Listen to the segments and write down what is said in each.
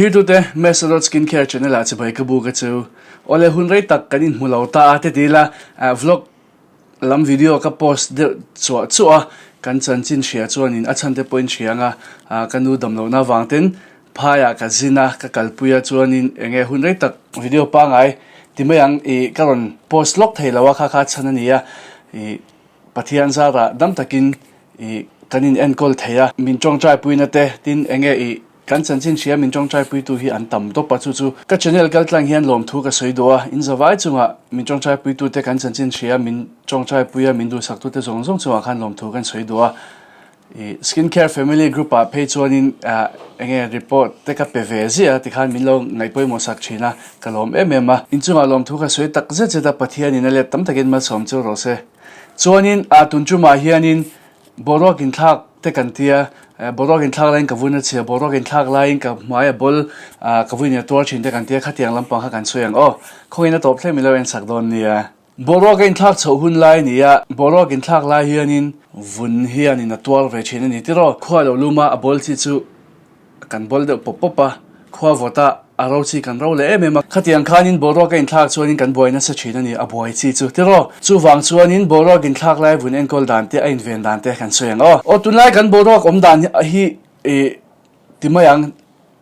Thirtute, Mesalot Skin Care channel ah chibai ka bu ka chu. Awle hun rei tak kan inhmu lo ta a te ti ila vlog lam video ka post deuh chuah chuah a, kan chanchin hria chuanin a chhan te pawhin hria anga ka nu damlohna avang ten phaiah ka zin a, ka kalpui a chuanin enge hun rei tak video pangai ti mai ang ih ka rawn post lawk thei lo a kha kha chhan a ni a ih Pathian zarah dam takin ih kan in enkawl thei a, min tawngtai puina te tin enge ih kan chanchin hria min tawngtai puitu hi an tam tawp a, chu chu ka channel kal tlang hian lawmthu ka sawi duh a, in zavai chungah min tawngtai puitu te kan chanchin hria min tawngtai puia min duhsak tute zawng zawng chungah khan lawmthu kan sawi duh a. I skin care family group ah phei chuanin enge report te ka pe ve ziah a tikhan min lo ngaih pawimawh sak thin a, ka lawm em em a. Inchungah lawmthu ka sawi tak zet zet a, Pathianin a let tam takin malsawm chu rawh se. Chuanin a tun tumah hianin boruak inthlak te kan tia, boruak inthlak laiin ka vun a chhia, boruak inthlak laiin ka hmai a bawl, ka vuin a tuar thin te kan tia, khatiang lampang kha kan sawi ang aw. Khawngin a tawp thleng min lo en sak dawn nia. Boruak a inthlak chhoh hun lai a ni a, boruak inthlak lai hianin vun hianin a tuar ve thin a ni tiraw. Khua lo lum a, a bawl chi chu kan bawl deuh pawp pawp a, khua vawt a, a ro chi kan ro leh em em a. Khatiang khanin boruak a inthlak chuanin kan buai nasa thin a ni, a buai chi chu tiraw. Chuvang chuanin boruak inthlak lai vun enkawl dan te, a inven dan te kan sawi ang aw. Aw tunlai kan boruak awm dan hi ih ti mai ang.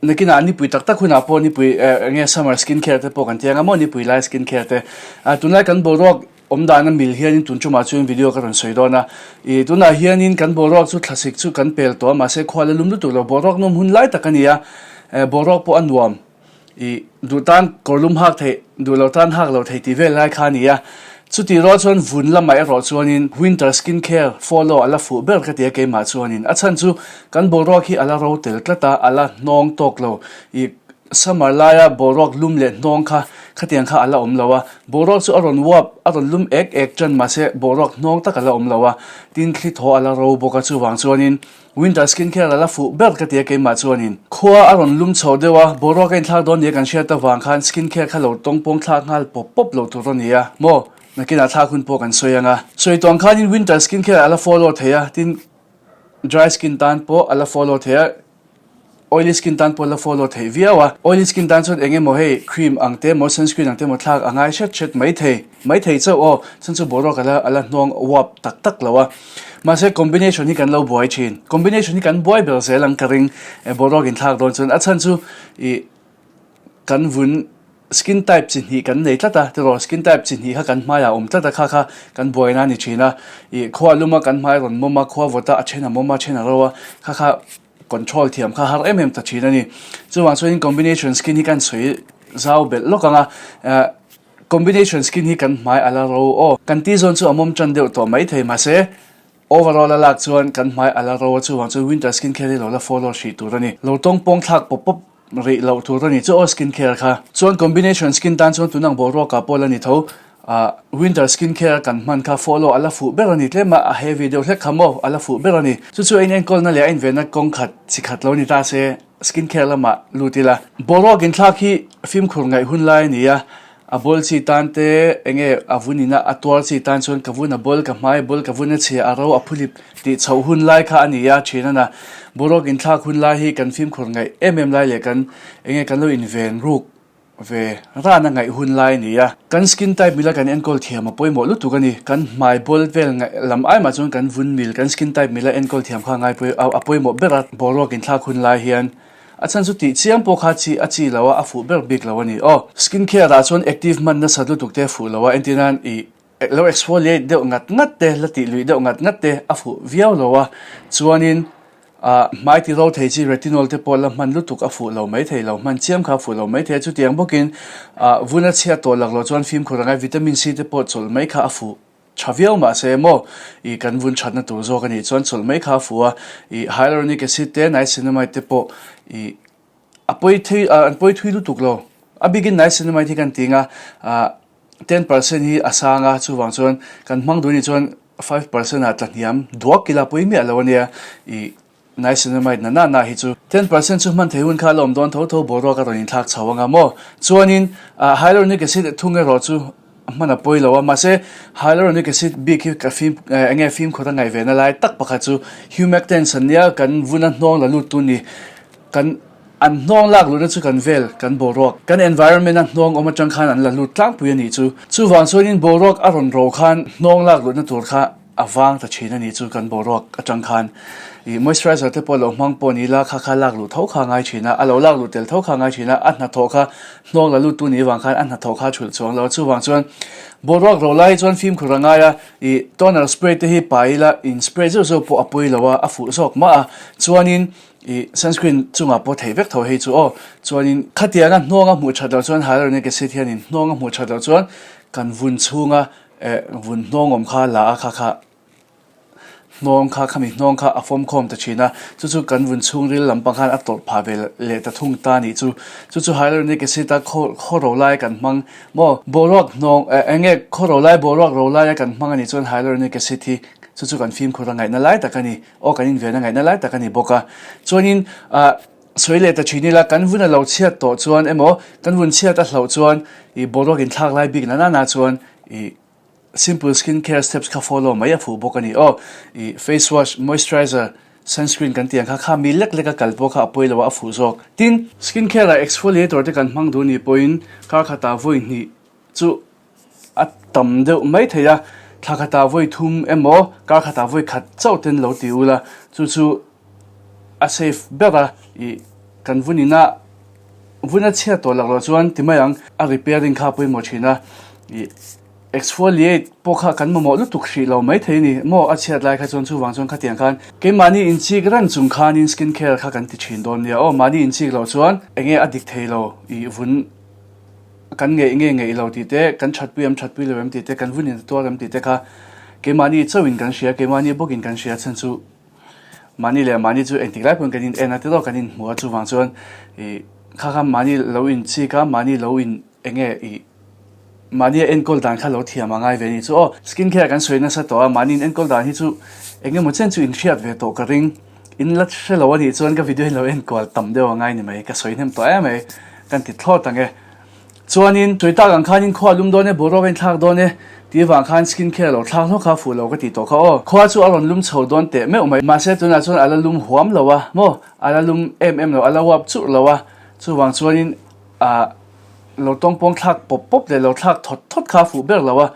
Nakinah nipui tak tak hunah pawh nipui eng nge summer skin care te pawh kan ti ang a maw nipui lai skin care te. Tunlai kan boruak awm dana mil hianin tun tumah chuan video ka rawn sawi dawn a. Ih tunah hianin kan boruak chu thlasik chu kan pel tawh a mahse khua la lum lutuk lo boruak nawm hun lai tak a ni a. Boruak pawh a nuam. Ih duh tan kawr lum hak theih, duh lo tan hak lo thei tih vel lai kha a ni a. Chutih rual chuan vun lamah erawh chuanin winter skin care follow a la fuh ber ka ti a keimah chuanin. A chhan chu kan boruak hi a la ro tel tlat a, a la hnawng tawk lo. Ih summer laia boruak lum leh hnawng kha khatiang kha a la awm lo a. Boruak chu a rawn uap, a rawn lum ek ek tan mahse boruak hnawng tak a la awm lo a. Tin thli thaw a la ro bawk a chuvang chuanin Winter skin care a la fuh ber ka ti a keimah chuanin. Khua a rawn lum chho deuh a, boruak a inthlak dawn nia kan hriat avang khan skin care kha lo tawngpawng thlak nghal pawp pawp lo tur a ni a maw? Nakinah thlak hun pawh kan sawi ang a. Sawi tawng khanin winter skin care a la follow thei a, tin dry skin tan pawh a la follow thei a, oily skin tan pawh a la follow theih viau a. Oily skin tan chuan eng emaw hei cream ang te emaw sunscreen ang te emaw thlak a ngai hret hret mai thei. Mai thei chauh aw, chhan chu boruak ala ala hnawng uap tak tak lo a. Mahse combination hi kan lo buai thin. Combination hi kan buai ber zel ang ka ring e boruak inthlak dawn chuan a chhan chu ih kan vun skin type chi hnih kan nei tlat a tiraw skin type chi hnih kha kan hmaiah a awm tlat a kha kha kan buaina a ni thin a. Ih khua luma kan hmai rawn mawm a, khua vawta a then a mawm a, a then a ro a kha kha control thiam kha har em em ta thin a ni. Chuvang chuanin combination skin hi kan sawi zau belh lawk ang a eh Combination skin hi kan hmai a la ro aw. Kan tih zawn chu a mawm tan deuh tawh mai thei mahse overall a lak chuan kan hmai a la ro a chuvang chuan winter skin care hi lo la follow hrih tur a ni. Lo tawng pawng thlak pawp pawp rih loh tur a ni chu aw skin care kha. Chuan combination skin tan chuan tunang boruak ah pawh la ni tho ah winter skin care kan hman kha follow a la fuh ber a ni tlem a a heavy deuh hlek kha maw a la fuh ber a ni. Chu chu a inenkawlna leh a invenna kawng khat chi khat lo ni ta se. Skin care lamah lut ila. Boruak inthlak hi fimkhur ngaih hun lai a ni a, a bawl chi tan te enge a vun ina a tuar chi tan chuan ka vun a bawl, ka hmai a bawl, ka vun a chhia, a ro a phulip tih chhoh hun lai kha a ni a thin a na. Boruak inthlak hun lai hi kan fimkhur ngaih em em lai leh kan enge kan lo inven ruk Ve rana ngaih hun lai a ni a. Kan skin type mila kan enkawl thiam a pawimawh lutuk a ni. Kan hmai bawl vel ngaih lam ai mah chuan kan vun mil, kan skin type mila enkawl thiam kha ngai pawih a pawimawh ber a. Boruak inthlak hun lai hian a chhan chu tih chiang pawh kha chi a chi lo a, a fuh ber bik lo a ni. Aw, skin care ah chuan active hman nasat lutuk te a fuh lo a, entirnan ih lo exfoliate deuh ngat ngat te, la tih luih deuh ngat ngat te a fuh viau lo a, chuanin Ah, hmai ti ro thei chi retinol te pawh la hman lutuk a fuh lo mai thei lo, hman chiam kha a fuh lo mai thei a, chutiang bawkin ah vun a chhiat tawh lak loh chuan fimkhur angai vitamin C te pawh chawlh mai kha a fuh tha viau mahse maw ih kan vun thatna tur zawk a nih chuan chawlh mai kha a fuh a, ih hyaluronic acid te niacinamide te pawh ih a pawi thui ah an pawi thui lutuk lo, a bikin niacinamide hi kan ti ang a ah 10% hi a sang a, chuvang chuan kan hmang duh anih chuan 5% ah tlahniam duak ila pawi miah lo ania ih niacinamide na na na hi chu 10% chu hman thei hun kha a la awm dawn tho tho boruak a rawn inthlak chho anga maw chuanin ah hyaluronic acid thung erawh chu hman a pawi lo a mahse hyaluronic acid bik hi ka fim eng nge fimkhur a ngaih ve na lai tak pakhat chu humectants an nia kan vuna hnawng la lut tu ni kan. An hnawng lak luhna chu kan vel, kan boruak, kan environment a hnawng awm atang khan an la lut tlangpui a nih chu. Chuvang chuanin boruak a rawn ro khan hnawng lak luhna tur kha a vang ta thin a nih chu kan boruak atang khan. Ih moisturizer te pawh lo hmang pawh ni ila kha kha lak luh tho kha a ngai thin a, a lo lak luh tel tho kha a ngai thin a, a hnathawh kha hnawng la lut tu nih vang khan a hnathawh kha a thulh chuang lo a. Chuvang chuan boruak ro lai hi chuan fimkhur a ngai a, ih toner spray te hi pai ila in spray zeuh zeuh pawh a pawi lo a, a fuh zawk mah a. Chuanin Ih sunscreen chungah pawh thei vek tho hei chu aw. Chuanin khatianga hnawng a hmuh that loh chuan hyaluronic acid hianin hnawng a hmuh that loh chuan kan vun chhunga eh vun hnawng awm kha la a kha kha hnawng kha khami hnawng kha a fawm khawm ta thin a, chu chu kan vun chhungril lampang khan a tawrh phah ve leh ta thung ta nih chu. Chu chu hyaluronic acid a khaw khaw ro lai kan hmang maw boruak hnawng eh eng nge khaw ro lai boruak ro laia kan hmang a nih chuan hyaluronic acid hi chu chu kan fimkhur a ngaihna lai tak a ni. Aw kan inven a ngaihna lai tak a ni bawk a. Chuanin ah sawi leh ta thin ila kan vun a lo chhiat tawh chuan emaw kan vun chhiat a hlauh chuan ih boruak inthlak lai bik na nana chuan ih simple skin care steps kha follow mai a fuh bawk a ni. Aw ih face wash, moisturizer, sunscreen kan tih ang kha kha mi lek lek a kal pawh kha a pawi lo a a fuh zawk. Tin, skin care ah exfoliator te kan hmang duh ni pawhin kar khatah vawi hnih chu A tam deuh mai thei a, thla khatah vawi thum emaw kar khatah vawi khat chauh ten lo ti ula, chu chu a safe ber a, ih kan vun ina vun a chhiat tawh lak loh chuan ti mai ang, a repairing kha a pawimawh thin a, ih exfoliate pawh kha kan mamawh lutuk hrih lo mai thei a ni maw a chhiat lai kha chuan chuvang chuan khatiang khan keimahni inchik reng chung khanin skin care kha kan ti thin dawn nia aw, mahni inchik loh chuan enge a dik thei lo ih vun. Kan ngeih nge ngeih lo tih te, kan thatpui em thatpui lo em tih te, kan vunin a tuar em tih te kha keimahni chauhin kan hria, keimahni bawkin kan hria chhan chu mahni leh mahni chu engtik lai pawhin kan in en a tiraw kan inhmu a chuvang chuan ih kha kha mahni lo inchik a mahni lo in eng nge ih mahni a enkawl dan kha lo thiam a ngai ve a ni chu aw skin care kan sawi nasa tawh a mahni in enkawl dan hi chu eng emaw chen chu inhriat ve tawh ka ring. In la hre lo a nih chuan ka video hi lo enkual tam deuh a ngai ni mai, ka sawi hnem tawh em mai, kan ti thlawt ang e. Chuanin sawi tak ang khanin khua a lum dawn e, boruak a inthlak dawn e tih avang khan skin care lo thlak hlawk kha fuh lo ka ti tawh kha aw. Khua chu a rawn lum chho dawn teh meuh mai, mahse tunah chuan a la lum huam lo a maw, a la lum em em lo, a la uap churh lo a, chuvang chuanin ah. Lo tawngpawng thlak pawp pawp leh lo thlak thawt thawt kha a fuh ber lo a,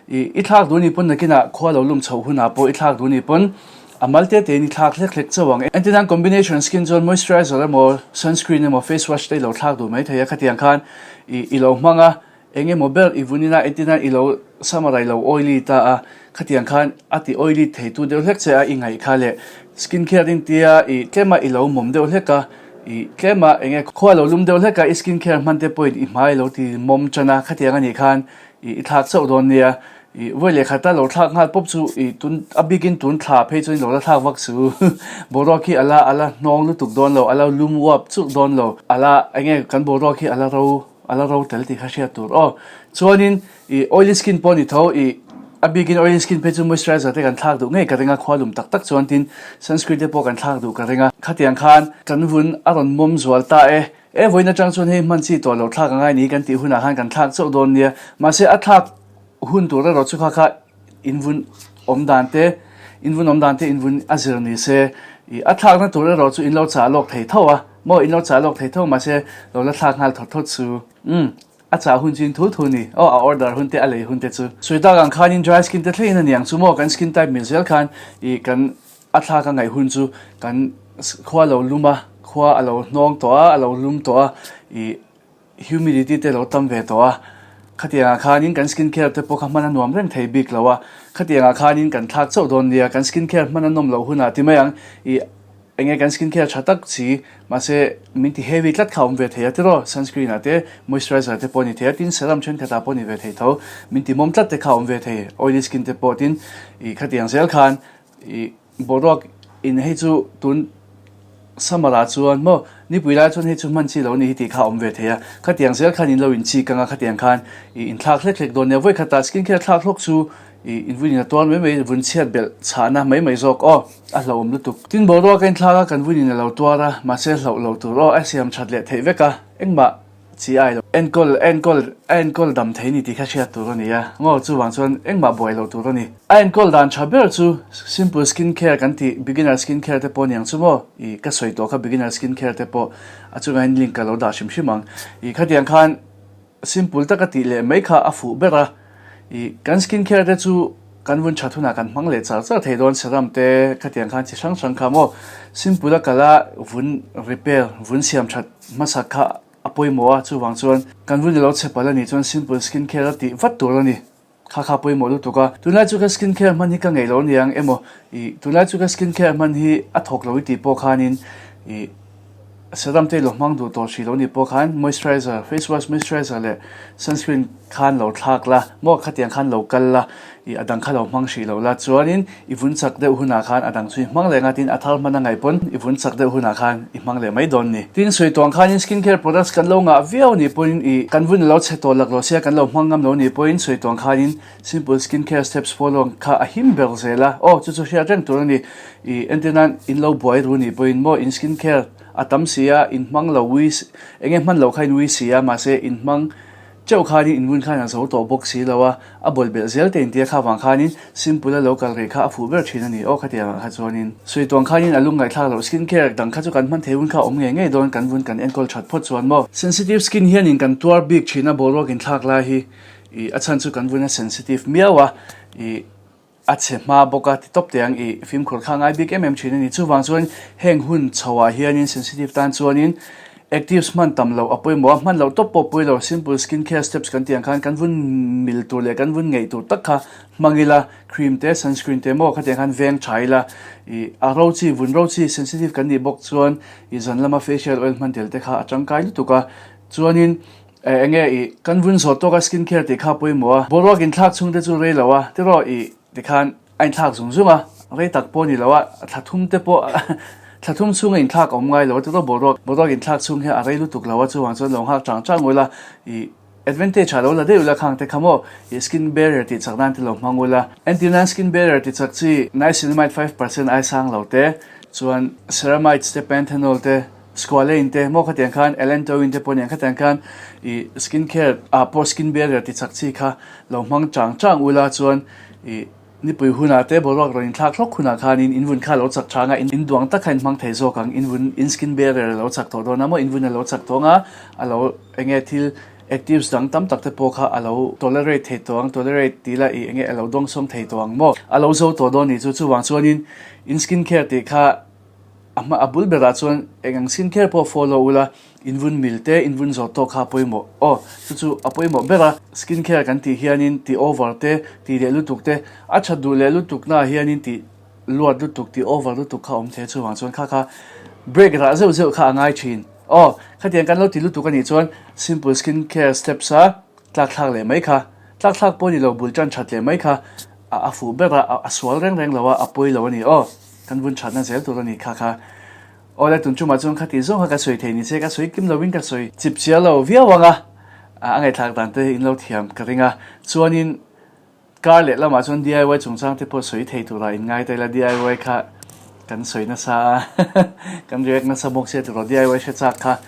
ih i thlak duh ni pawn nakinah khua lo lum chhoh hunah pawh i thlak duh ni pawn a mal te tein i thlak hlek hlek chauh ang. Entirnan combination skin chuan moisturizer emaw sunscreen emaw face wash te i lo thlak duh mai thei a, khatiang khan ih i lo hmang a, eng emaw ber i vun ina entirnan i lo summer ah i lo oily ta a, khatiang khan a ti oily thei tu deuh hlek che a i ngaih kha leh skin care in tia ih tlema i lo mawm deuh hlek a, I tlem a enge khua lo lum deuh hlek a i skin care hman te pawhin i hmai lo ti mawm tan a khatiang anih khan i i thlak chauh dawn nia i vawi leh khata lo thlak nghal pawp chu i tun a bikin tun thla phei chuan i lo la thlak vak chu boruak hi ala ala hnawng lutuk dawn lo ala lum uap churh dawn lo ala enge kan boruak hi ala ro ala ro tel tih kha hriat tur aw chuanin I oily skin pawh ni tho, i a bikin oily skin phei chu moisturizer te kan thlak duh ngei ka ring a, khua lum tak tak chuan tin sunscreen te pawh kan thlak duh ka ring a, khatiang khan kan vun a rawn mawm zual ta e, e vawiin atang chuan hei hman chi tawh lo thlak angai ni kan tih hunah khan kan thlak chauh dawn nia, mahse a thlak hun tur erawh chu kha kha in vun awm dan te, in vun awm dan te in vun a zir ni se, i a thlakna tur erawh chu in lo chah lawk thei tho a, maw in lo chah lawk thei tho mahse lo la thlak nghal thawt thawt chu umm. A chah hun chu in thu thu ni. Aw, a order hun te, a lei hun te chu. Sawi tak ang khanin dry skin te thlengin a niang chu maw, kan skin type mil zel khan ih kan a thlak a ngaih hun chu kan khua lo lum a, khua a lo hnawng tawh a, a lo lum tawh a, ih humidity te lo tam ve tawh a. Khatiangah khanin kan skin care te pawh kha hman a nuam reng thei bik lo a, khatiangah khanin kan thlak chauh dawn nia, kan skin care hman a nawm loh hunah ti mai ang ih Enge kan skin care tha tak chi, mahse min ti heavy tlat kha a awm ve thei a tiraw, sunscreen ah te, moisturizer te pawh a ni thei a, tin serum thenkhat ah pawh a ni ve thei tho, min ti mawm tlat te kha a awm ve thei, oily skin te pawh tin ih khatiang zel khan ih boruak in hei chu tun summer ah chuan maw nipui lai chuan hei chu hman chi lo a ni hi tih kha a awm ve thei a, khatiang zel khan in lo in chik ang a khatiang khan ih inthlak hlek hlek dawn nia, vawikhatah skin care thlak hlawk chu ih invuinin a tuar mai mai vun chhiat belh chhahna mai mai zawk aw. A hlauhawm lutuk. Tin boruak a inthlak a, kan vuinin a lo tuar a, mahse hlauh lo tur aw, a siam that leh theih vek a, engmah chi ai lo. Enkawl enkawl a enkawl dam thei ni tih kha hriat tur a ni a, ngaw chuvang chuan engmah buai loh tur a ni. A enkawl dan tha ber chu simple skin care kan tih beginner skin care te pawh a niang chu maw? Ih ka sawi tawh kha beginner skin care te pawh a chungah hian link ka lo dah hrim hrim ang. Ih khatiang khan simple taka tih leh mai kha a fuh ber a. Ih kan skin care te chu kan vun that hunah kan hmang leh char char thei dawn serum te khatiang khan chi hrang hrang kha maw? Simple a kala vun repair vun siam that hmasak kha A pawimawh a, chuvang chuan kan vun ilo chhe palh a nih chuan simple skin care a tih vat tur a ni. Kha kha pawimawh lutuk a, tunlai chu ka skin care hman hi ka ngeih lo aniang emaw ih tunlai chu ka skin care hman hi a thawk lo i tih pawh khanin ih serum te ilo hmang duh tawh hrih lo nih pawh khan moisturizer, face wash moisturizer leh sunscreen khan lo thlak la maw khatiang khan lo kal la ih a dang kha lo hmang hrih lo la chuanin I vun chak deuh hunah khan a dang chu i hmang leh nga tin a thar hman a ngaih pawn i vun chak deuh hunah khan i hmang leh mai dawn ni. Tin, sawi tuang khanin skin care products kan lo ngah viau nih pawhin i kan vun lo chhe tawh lak lo sia kan lo hmang ngam lo nih pawhin sawi tuang khanin simple skin care steps follow kha a him ber zel a. Aw, chu chu hriat reng tur a ni. I entir nan in lo buai ru nih pawhin maw in skin care a tam si a, in hmang lo ui enge hman lo kha in ui si a mahse in hmang Chauh khanin in vun khan a zo tawh bawk si lo a, a bawlh belh zel te intia kha vang khanin simple a lo kal rih kha a fuh ber thin a ni aw khatiang ah kha chuanin sawi tuang khanin a lung ngaihthlak loh skin care dang kha chu kan hman thei vun kha awm ngei ngei dawn kan vun kan enkawl that phawt chuan maw. Sensitive skin hianin kan tuar bik thin a boruak inthlak lai hi ih a chhan chu kan vun a sensitive miau a ih A chhe hma bawk a, ti tawp teh ang i fimkhur kha ngai bik em em thin a ni. Chuvang chuan heng hun chho ah hianin sensitive tan chuanin actives hman tam loh a pawimawh a, hman loh tawp pawh pawi lo, simple skin care steps kan tih ang khan kan vun mil tur leh kan vun ngeih tur tak kha hmang ila, cream te sunscreen te maw khatiang khan veng tha ila i a ro chi vun ro chi sensitive kan nih bawk chuan i zan lama facial oil hman tel te kha a tangkai lutuk a, chuanin Eh enge i kan vun zawh tawk a skin care tih kha pawimawh a, boruak inthlak chhung te chu rei lo a, tiraw i tikhan a inthlak zung zung a, rei tak pawh ni lo a, thla thum te pawh thla thum chhung a inthlak a awm ngai lo a, tiraw boruak boruak inthlak chhung hian a rei lutuk lo a, chuvang chuan lo nghak chang chang ula i advantage ah lo la deuh ula khang te kha maw i skin barrier tih chak nan te lo hmang ula, entirnan skin barrier tih chak chi niacinamide 5% ai sang lo te chuan ceramides te panthenol te Squalane te maw khatiang khan Allantoin te pawh nen khatiang khan ih skin care ah pawh skin barrier ti chak chi kha lo hmang chang chang ula chuan ih nipui hunah te boruak rawn inthlak hlawk hunah khanin in vun kha lo chak chang a in duang tak kha in hmang thei zawk ang in vun in skin barrier a lo chak tawh dawn a maw in vun a lo chak tawh ang a a lo enge thil actives dang tam tak te pawh kha a lo tolerate thei tawh ang tolerate tih lah ih enge a lo dawngsawm thei tawh ang maw a lo zo tawh dawn nih chu chuvang chuanin in skin care tih kha A hma a bul berah chuan eng ang skin care pawh follow ula, in vun mil te, in vun zawh tawk kha a pawimawh. Aw, chu chu a pawimawh ber a, skin care kan tih hianin tih over te, tih leh lutuk te, a that duh leh lutuk naah hianin tih luat lutuk, tih over lutuk kha a awm thei a, chuvang chuan kha kha break rah zeuh zeuh kha a ngai thin. Aw, khatiang kan lo ti lutuk a nih chuan simple skin care steps a tlak thlak leh mai kha, tlak thlak pawh a ni lo, bul tan that leh mai kha a fuh ber a, a sual reng reng lo a, a pawi lo a ni. Aw. Kan vun thatna zel tur a ni kha kha. Awle tun chumah chuan khati zawng kha ka sawi thei ni se ka sawi kim lovin ka sawi chip chiah lo viau ang a, a ngaihthlak dan te in lo thiam ka ring a. Chuanin kar leh lamah chuan DIY chungchang te pawh sawi thei turah in ngai ta ila DIY kha kan sawi nasa a, kan react nasa bawk sia tiraw DIY hre chak kha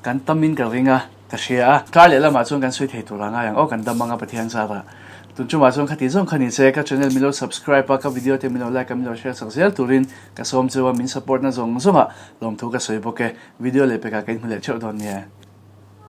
kan tamin ka ring a. Ka hria a, kar leh lamah chuan kan sawi thei tur a ngai ang aw, kan dam ang a Pathian zarah. Tun chungah chuan khati zawng kha ni se, ka channel min lo subscribe a, ka video te min lo like a, min lo share chak zel turin ka sawm cheu a, min support na zawng zawngah lawmthu ka sawi bawk e. Video leh pekah ka inhmu leh theuh dawn nia.